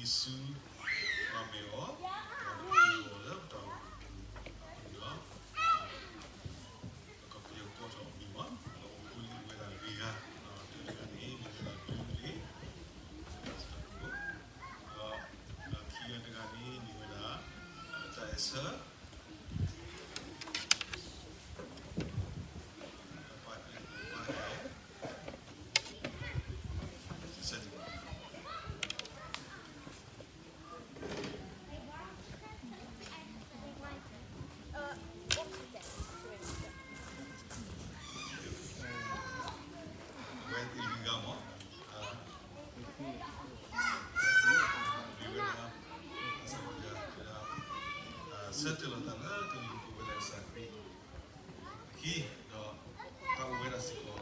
ယ့ၣ်ၡူး ပှၤမ့ၢ်အီၤ, ပှၤမ့ၢ်အီၤလၢပတၢ်အိၣ်ဖှိၣ်အပူၤန့ၣ်လီၤ. ပကပျဲၢ်ကီထီၣ်အမံၤမး, ဒီးအိၣ်ဖှိၣ်လံဝဲဒၣ်တဂ့ၤဂၤ, တဂၤန့ၣ် မ့ၢ်ဝဲဒၣ်ဒုးလ့, ဒီးခံဂၤတဂၤန့ၣ် မ့ၢ်ဝဲဒၣ် တၢ်အဲၣ်ဆၢ ဝဲသ့ၣ်လွံၢ်ဂၤမး, ဝဲဒၣ် ဆၢတဲာ်လီၤသးလၢ ကလုၢ်ပဝဲဒၣ်ကစၢ်ခရံာ် ခံ, ဒီးတၢ်အိၣ်ဝဲဒၣ်စ့ၢ်ကီး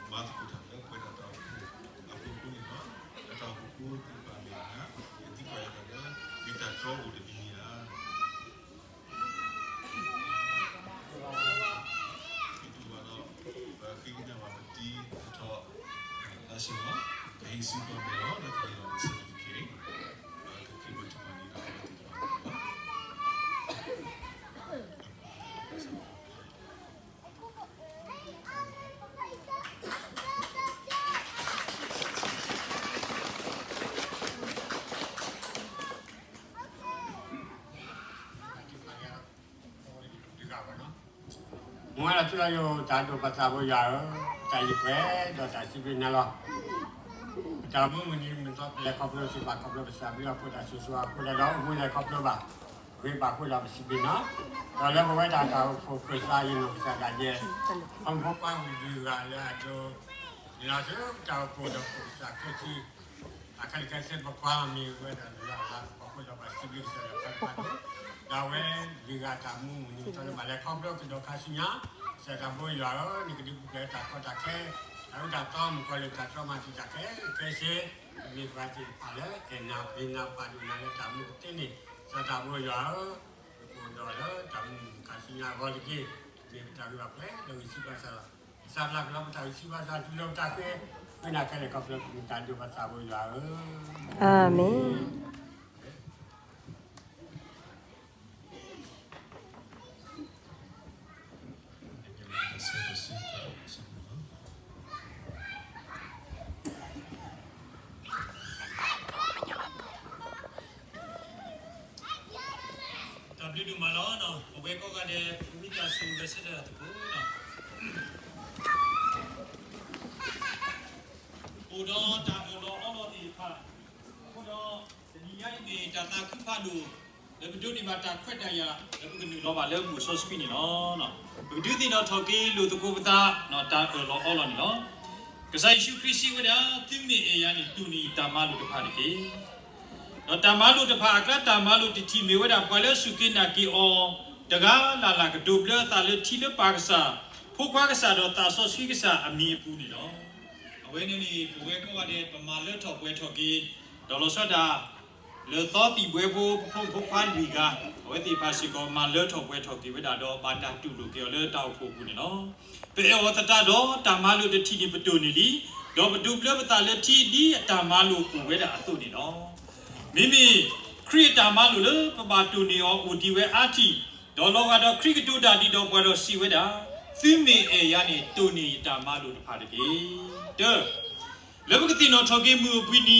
မၤသကိးတၢ်လၢပဝဲဒၣ်တၢ်အိၣ်ဖှိၣ်အပူၤန့ၣ်လီၤ. ဒီးတၢ်အိၣ်ဖှိၣ်ဖိသ့ၣ်တဖၣ်န့ၣ် ယသံကွၢ်ယၤတၢ်လၢ မ့ၢ်တၢ်တြီအိၣ်တမံၤဧါ. ပဃ့ကညးဘၣ်ပတံၤထီၣ် လၢဆ့ၣ်နီၤ ကဟ့ၣ်စ့ၢ်ကီးမဲာ်လီၤ ဒီးကဟ့ၣ်လီၤ certificate ဒီးကခ့ၣ်ဘၣ်ထံၣ်ဘၣ်န့ၣ်ဒီး မ့ၢ်ဝဲဒၣ်သုလၢယိၤ တၢ်ဒိၣ်ပသးဖိယွၤဧၢ, တၢ်အံၤပှဲၤဒီးတၢ်စံးဘျုးနၤလီၤ. ပတၢ်မူမုၢ်နံၤမုၢ်သီ ပလဲၤခီဖျိစ့ၢ်ကီး ခီဖျိပစံးဘျုးအဃိ တၢ်ဆိၣ်ဂ့ၤအဃိ ဒီးအိၣ်မူလဲၤခီဖျိဘၣ်, ဂ့ၤဘၣ်အဃိဒီးပစံးဘျုးနၤ, ဒီးလၢပဝဲဒၣ်တၢ်အိၣ်ဖှိၣ်ခၢၣ်စး ယနီၢ်ကစၢ်ဒၣ်ယဲ, ဟီၣ်ခိၣ်ဖိခွါဝံၤဒုးဂၤလၢအဒိ န့ၣ်လီၤ ဆူတၢ်အိၣ်ဖှိၣ်ဒီးခိၣ်ကစၢ်ခဲဆံ အခဲလၢာ်ခဲဆ့ ပကွၢ်မ့ၢ်ဝဲဒၣ်လၢအလၤကပီၤအဃိဒီး ပစံးဘျုးကစၢ်ယွၤတၢ်ဖးဒိၣ်, ဒီးအဝဲဒုးဂၤတၢ်မူမုၢ်နံၤမုၢ်သီလၢဘၣ်လဲၤခီဖျိကဒီးခါဆူညါ, ကစၢ်တၢ်ဘိယွၤဧၢ, နကဒုးပူၤဖျဲးတၢ်ကီတၢ်ခဲ, တၢ်အုၣ်တၢ်သီမုၣ်ကီၤလံၢ်တၢ်တြီမၤတံာ်တာ်ခဲလၢာ်ခဲဆ့, မ့ၢ်ပှၤသ့ၣ်တဖၣ်လၢအဲၣ်နၤပှ့ၤနၤပာ်ဒိၣ်နၤလၢတၢ်မူကသ့န့ၣ်, ကစၢ်တၢ်ဘိယွၤဧၢ, ပအိၣ်ဒီးလၢတၢ်မူမုၢ်ခါဆူညါအဂီၢ်တက့ၢ်, မ့ၢ်ပတၢ်ဂ့ၤဘၣ်ပှဲၤဒီးဂံၢ်ဆူၣ်ဘၣ်ဆၣ်လီၤ. ကစၢ်ပျၢ်ကလီပတၢ်ဂံၢ်ဆူၣ်ဘၣ်ဆၣ် တုၤလၢပတၢ်ဃ့, ဃ့နၤခဲလၢာ်ခီဖျိ ပတၢ်ဒိၣ်ပသးဘိယွၤဧၢ, အၤမ့ၣ်. တၢ်ဘျုးဒိၣ်မးလီၤ. ပဝဲကိးဂၤဒဲး ပဝံသးစူၤဂဲၤဆၢထၢၣ်တၢ်သကိး, အိၣ်ဒီးတၢ်အၢၣ်လီၤအီလီၤသ့ၣ်တဖၣ်, အဃိဒီး တနံၤညါအံၤန့ၣ် တၢ်သးခုဖးဒိၣ် လၢပဒိးန့ၢ်ဘၣ်တၢ်ခွဲးတၢ်ယာ် လၢပကနုာ်လီၤဘၣ်လၢမူးစီဆှံန့ၣ်လီၤ. ပကဒုးသ့ၣ်နီၣ်ထီၣ်က့ၤလိာ်သကိးပသး တၢ်အၢၣ်လီၤအီလီၤန့ၣ်လီၤ. ကစၢ်ယ့ၣ်ၡူးခရံာ်စံးဝဲဒၣ်, သုမ့ၢ်အဲၣ်ယၤန့ၣ် တိၢ်န့ၢ်ယတၢ်မၤလိာ်တဖၣ်တက့ၢ်. ဒီးတၢ်မၤလိာ်တဖၣ်အကျါ တၢ်မၤလိာ်တထံၣ်မ့ၢ်ဝဲဒၣ် ပှၤလၢအစူၢ်က့ၤနာ်က့ၤအီၤတဂၤလၢ်လၢ် ကဒိးဘျၢအသးလၢထံလၢပၢ်ကစၢ်, ဖိခွါကစၢ်ဒီးသးစီဆှံကစၢ်အမံၤအပူၤန့ၣ်လီၤ. အဝဲန့ၣ်န့ၣ် ပဝဲကိးဂၤဒဲး ပမၤလၢထီၣ်ပှဲၤထီၣ်က့ၤ, ဒီးလီၤဆီဒၣ်တၢ် လၢသီသံၣ်ဘှဲဖိ ပဖိမုၣ်ဖိခွါလွံၢ်ဂၤ, အဝဲသ့ၣ်တဖၣ်စ့ၢ်ကီး မၤလၢထီၣ်ပှဲၤထီၣ်က့ၤဝဲဒၣ်ဒီး ဘၣ်တၢ်တူၢ်လိာ်က့ၤအီၤလၢတၢ်အိၣ်ဖှိၣ်အပူၤန့ၣ်လီၤ. ပအဲၣ်အီၤသတးဒီး တၢ်မၤလိာ်တထံၣ်န့ၣ် ပတိၢ်န့ၢ်လံ, ဒီးပဒိးဘျၢပသးလၢထံ ဒ်အတၢ်မၤလိာ်အိၣ်ဝဲဒၣ်အသိးန့ၣ်လီၤ. မ့မ့ၢ် ခရံာ်အတၢ်မၤလိာ်လၢပဘၣ်တိၢ်န့ၢ်အီၤ အိၣ်ဒံးဝဲအါထံၣ်, ဒီးလီၤဂာ်ဒီးခရံာ်ကတိၤတၢ်ဒ်ဒီးပှၤဒီးစံးဝဲဒၣ်, သုမ့ၢ်အဲၣ်ယၤန့ၣ် တိၢ်န့ၢ်ယတၢ်မၤလိာ်တဖၣ်တက့ၢ်. တၢ လၢပကသ့ၣ်နီၣ်ထီၣ်က့ၤမုၢ်အပှ့ၤနံၤ,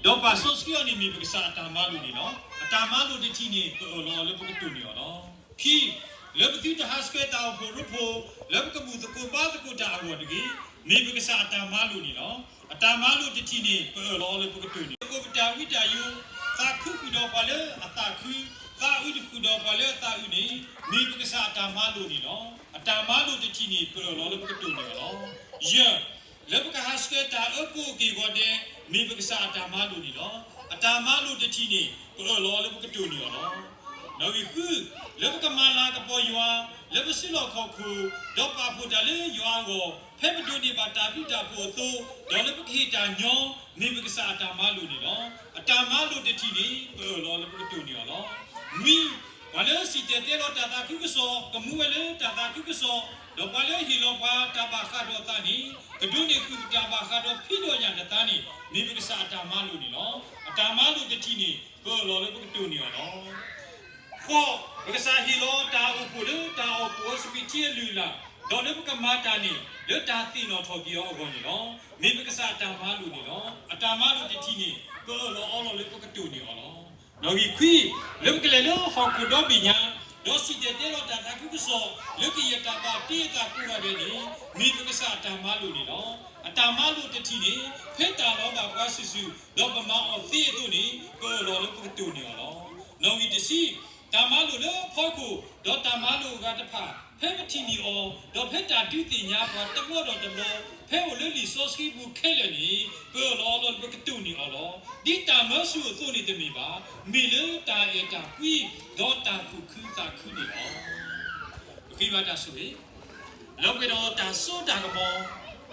ဒီးပာ်စီဆှံအီၤန့ၣ် မ့ၢ်ပကစၢ်အတၢ်မၤလိာ်န့ၣ်လီၤ. အတၢ်မၤလိာ်တထံၣ်န့ၣ် ပအၢၣ်လီၤအီၤလၢပကတိၢ်န့ၢ်အီၤလီၤ. ခံ, လၢပသုတဟးဆှဲးတၢ်အိၣ်ဖှိၣ်ရိဖှိၣ်, လၢပကဘူၣ်သကိးဘါသကိးတၢ်အဂီၢ်တဂ့ၤ, မ့ၢ်ပကစၢ်အတၢ်မၤလိာ်န့ၣ်လီၤ. အတၢ်မၤလိာ်တထံၣ်န့ၣ် ပအၢၣ်လီၤအီၤလၢပကတိၢ်န့ၢ်, သကိးပတၢ်ဝံတၢ်ယိး, သးခုဃုာ်ဒီးပှၤလၢအသးခု, သးအုးတဃုာ်ဒီးပှၤလၢအသးအုးန့ၣ်, မ့ၢ်ပကစၢ်အတၢ်မၤလိာ်န့ၣ်လီၤ. အတၢ်မၤလိာ်တထံၣ်န့ၣ် ပအၢၣ်လီၤလၢပကတိၢ်န့ၢ်အီၤလီၤ. ယဲၢ်, လၢပကဟးဆှဲးတၢ်အၢကိးက့ၤဂီၤဒဲး, မ့ၢ်ပကစၢ်အတၢ်မၤလိာ်န့ၣ်လီၤ. အတၢ်မၤလိာ်တထံၣ်န့ၣ် ပအၢၣ်လီၤလၢပကတိၢ်န့ၢ်အီၤလီၤ. နီၣ်ဂံၢ်ဃု, လၢပကမၤလၤကပီၤယွၤ, လၢပစုလီၢ်ခီၣ်ခိၣ်, ဒီးပာ်ဖှိၣ်တၢ်လၢယွၤအဂီၢ်, ဖဲပဒိးန့ၢ်ဘၣ်တၢ်ဘျုးတၢ်ဖှိၣ်အသိး, ဒီးလၢပကဟ့ၣ်တၢ်ညီ, မ့ၢ်ပကစၢ်အတၢ်မၤလိာ်န့ၣ်လီၤ. အတၢ်မၤလိာ်တထံၣ်န့ၣ် ပအၢၣ်လီၤလၢပကတိၢ်န့ၢ်အီၤလီၤ. နွံ, ပှၤလၢစံၣ်တဲၤတဲလီၤတၢ်သးခုကစီၣ် ကမူဝဲလၢတၢ်သးခုကစီၣ်, ဒီးပှၤလၢဟ့ၣ်လီၤပှၤတၢ်ဘၣ်ဃးဒီးသးန့ၣ် ကဒိးန့ၢ်ဃုာ်တၢ်ဘၣ်ဃးဒီးဖံးဒီးညၣ်တသါန့ၣ် မ့ၢ်ပကစၢ်အတၢ်မၤလိာ်န့ၣ်လီၤ. အတၢ်မၤလိာ်တထံၣ်န့ၣ် ပအၢၣ်လီၤလၢပကတိၢ်န့ၢ်အီၤလီၤ. ဃိး, ပကစၢ်ဟ့ၣ်လီၤတၢ်အိၣ်ဖှိၣ်လၢတၢ်အီၣ်ကိၣ်အီစပံးထံအလုၢ်အလၢ်, ဒီးလၢပကမၤတၢ်န့ၣ် လၢတၢ်သ့ၣ်နီၣ်ထီၣ်က့ၤအီၤအဂီၢ်န့ၣ်လီၤ. မ့ၢ်ပကစၢ်အတၢ်မၤလိာ်န့ၣ်လီၤ. အတၢ်မၤလိာ်တထံၣ်န့ၣ် ပအၢၣ်လီၤအီလီၤလၢပကတိၢ်န့ၢ်အီၤလီၤ. နီၣ်ဂံၢ်ခွံ, လၢပကလဲၤလၢဟီၣ်ခိၣ်ဒီဘ့ၣ်ညါ, ဒီးစံၣ်တဲၤတဲလီၤတၢ်သးခုကစီၣ် လၢကယဲၢ်တၢ်ဘၣ်တ့အသးကိးဂၤဒဲးန့ၣ် မ့ၢ်ပကစၢ်အတၢ်မၤလိာ်န့ၣ်လီၤ. အတၢ်မၤလိာ်တထံၣ်န့ၣ် ဖဲတၢ်လီၤဘၣ်ပှၤစုာ်စုာ် ဒီးပမၤအီၤသ့အသိးန့ၣ် ပအၢၣ်လီၤလၢပကတိၢ်န့ၢ်အီၤလီၤ. နီၣ်ဂံၢ်တဆံ, တၢ်မၤလိာ်လၢအဖီခိၣ် ဒီးတၢ်မၤလိာ်အဂၤတဖၣ် ဖဲပထံၣ်န့ၢ်အီၤ ဒီးဖဲတၢ်ဒုးသ့ၣ်ညါပှၤတဘျီဒီးတဘျီ ဖဲအိၣ်လၢလံာ်စီဆှံပူၤခဲလၢာ်န့ၣ် ပအၢၣ်လီၤအီလီၤလၢပကတိၢ်န့ၢ်အီၤလီၤ. ဒ်တၢ်မၢဆူၣ်အသိးန့ၣ်တမ့ၢ်ဘၣ်, မ့ၢ်လၢတၢ်အဲၣ်တၢ်ကွံ ဒီးတၢ်သူၣ်ခုသးခုန့ၣ်လီၤ. ပဃ့ဘါတၢ်ဆိၣ်ဂ့ၤ, လၢပှဲၤဒီးတၢ်စိတၢ်ကမီၤ,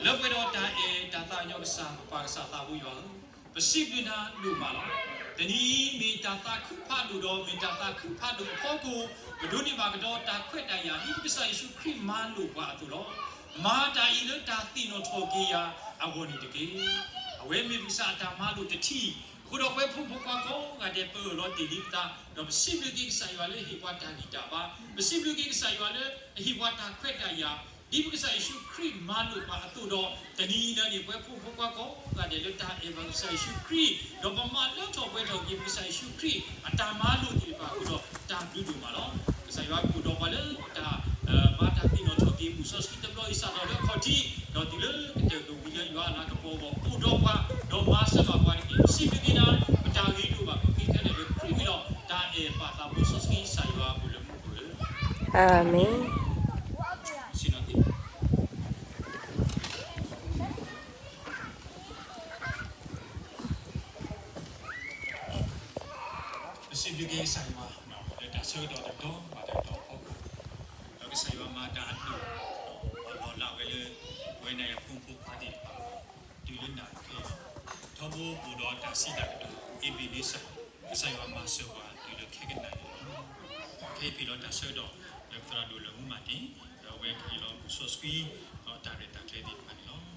လၢပှဲၤဒီးတၢ်အဲၣ်တၢ်သးကညီၤကစၢ် ပပၢ်ကစၢ်သးဘိယွၤဧၢ, ပစံးဘျုးနၤဒိၣ်မးလီၤ. တနံၤအံၤမ့ၢ်တၢ်သးခုဖးဒိၣ်ဒီး မ့ၢ်တၢ်သးခုဖးဒိၣ်အဖီခိၣ် ပဒိးန့ၢ်ဘၣ်ကဒီးတၢ်ခွဲးတၢ်ယာ် ဒ်ပကစၢ်ယ့ၣ်ၡူးခရံာ်မၤလိာ်ပှၤအသိးလီၤ. မၤတၢ်အံၤလၢတၢ်သ့ၣ်နီၣ်ထီၣ်က့ၤယၤအဂီၢ်န့ၣ်တက့ၢ်. အဝဲမ့ၢ်ပကစၢ်အတၢ်မၤလိာ်တထံၣ်, အဃိဒီးပဝဲဖိမုၣ်ဖိခွါကိးဂၤဒဲး ပအၢၣ်လီၤတ့ၢ်လံပသး, ဒီးပစံးဘျုးက့ၤကစၢ်ယွၤလၢအဟ့ၣ်ပှၤတၢ်ဂံၢ်တၢ်ဘါ, ပစံးဘျုးက့ၤကစၢ်ယွၤလၢအဟ့ၣ်ပှၤတၢ်ခွဲးတၢ်ယာ် ဒ်ပကစၢ်ယ့ၣ်ၡူးခရံာ်မၤလိာ်ပှၤအသိးဒီး တနံၤအံၤန့ၣ် ပဝဲဖိမုၣ်ဖိခွါကိးဂၤဒဲးလၢတၢ်အဲၣ်ဘၣ်ကစၢ်ယ့ၣ်ၡူးခရံာ်, ဒီးပမၤလၢထီၣ်ပှဲၤထီၣ်က့ၤပကစၢ်ယ့ၣ်ၡူးခရံာ် အတၢ်မၤလိာ်သ့ၣ်တဖၣ်အဃိဒီး တၢ်ဘျုးဒိၣ်မးလီၤ. ကစၢ်ယွၤကအိၣ်ဒီးပှၤလၢတၢ် မၤတၢ်သ့ၣ်နီၣ်ထီၣ်က့ၤမုၢ်စီဆှံတဘျီအံၤစးထီၣ်လၢခီၣ်ထံး, ဒီးတုၤလၢကတၢၢ်ကဝံၤလၢယွၤအလၤကပီၤအဂီၢ် အိၣ်ဒီးပှၤ, ဒီးမၤစၢၤဘၣ်ပှၤတက့ၢ်. ပစံးဘျုးက့ၤနၤ, ပတၢ်ဂ့ၤဒိၣ်ဘၣ်ပဃ့ခဲလၢာ်လၢခရံာ်ဝံၤလီၤ. တၢ်အဲၣ်ပၢ်သးဘိစီဆှံကစၢ်ယွၤအပူၤလၢမူခိၣ်ဧၢ, အၤမ့ၣ်. ပစံးဘျုးက့ၤကစၢ်ယွၤ လၢတၢ်ဆၢကတီၢ်တတီၤဘၣ်တတီၤအဖီခိၣ်, ဒီးကစၢ်ယွၤမၤတၢ်အဒိၣ်, ဒီးလီၤလးဝဲလၢ ပဝဲနၤယၤဖိမုၣ်ဖိခွါသ့ၣ်တဖၣ်အဂီၢ် တုၤလၢနၤခဲအံၤ, ထီဘိအိၣ်ဒီးတၢ်စံးတၢ်ကတိၤ အ့ဘ့းနံစၢၣ်, ကစၢ်ယွၤမၤစၢၤပှၤတုၤလၢခဲကနံၣ်အံၤလီၤ. ခဲအံၤပှဲၤဒီးတၢ်ဆၢကတီၢ် လၢပသရၣ်ဒိၣ်လၢမူမၤတ့ၢ်, ဒီးအဝဲကဟ့ၣ်လီၤမုၢ်စီဆှံ ဒီးတၢ်ရဲၣ်တၢ်ကျဲၤသ့ၣ်တဖၣ်န့ၣ်လီၤ.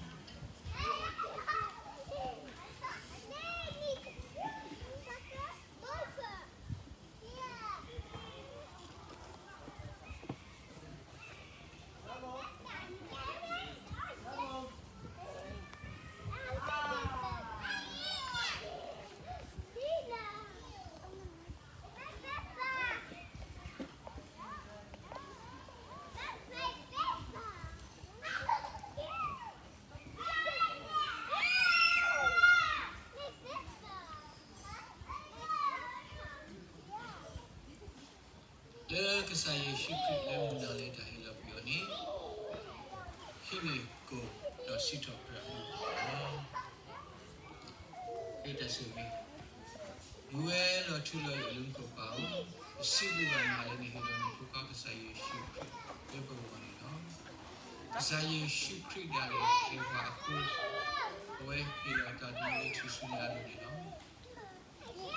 လၢကစၢ်ယ့ၣ်ၡူးခရံာ်လၢမုၢ်နၤလၢတၢ်ဟ့ၣ်လီၤကွံာ်အီၤန့ၣ်, ဟံးန့ၢ်ကိၣ်ဒီးစံးထီၣ်ပတြၢၤအမူးအဂီၢ်လီၤ. တၢ်ဆိၣ်ဂ့ၤ, မူဝဲလီၤထူလီၤယိာ်လၢမူခိၣ်ပၢ်ဧၢ, ပစံးဘျုးဘၣ်နၤလၢနဟ့ၣ်လီၤနဖိခွါကစၢ်ယ့ၣ်ၡူးခရံာ်လၢပဂီၢ်န့ၣ်လီၤ. ကစၢ်ယ့ၣ်ၡူးခရံာ်ဒၣ်လဲာ်အဲၣ်ပှၤအဃိ, အဝဲဟ့ၣ်လီၤတၢ်ဒ်န့ၣ်လၢထူၣ်စုညါအလိၤန့ၣ်လီၤ. က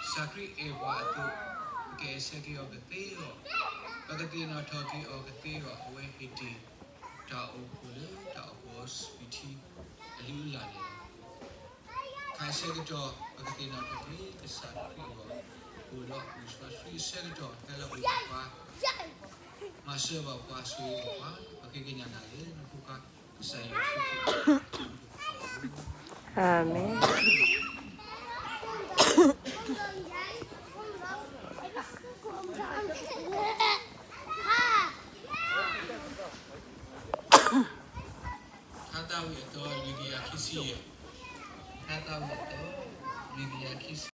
စၢ်ခရံာ်အဲၣ်ပှၤအသိး, ပကအဲၣ်ဆၢက့ၤအီၤကသ့အဂီၢ်, ပကသ့ၣ်နီၣ်ထီၣ်က့ၤအီၤကသ့အဂီၢ်, အဝဲဟ့ၣ်တ့ၢ်တၢ်အိၣ်ဖှိၣ်လၢတၢ်အီၣ်ကိၣ်အီစပံးထံအလုၢ်အလၢ်န့ၣ်လီၤ. ခဲအံၤဆၢကတီၢ် ပကသ့ၣ်နီၣ်ထီၣ်က့ၤကစၢ်ခရံာ်အဂီၢ်, အိၣ်ဒီးမုၢ်စီဆှံအဆၢကတီၢ် ဟဲလီၤအိၣ်ဒီးပှၤ, မၤစၢၤဘၣ်ပှၤဆိၣ်ဂ့ၤဘၣ်ပှၤ, ပဃ့ကညးနၤလၢနဖိခွါ ကစၢ်ယ့ၣ်ၡူးခရံာ် အၤမ့ၣ်. ထါသးဝံၣ်အသီ လွံၢ်ကယၤခံဆံယဲၢ်, ထါသးဝံၣ်အသီ လွံၢ်ကယၤခံဆံ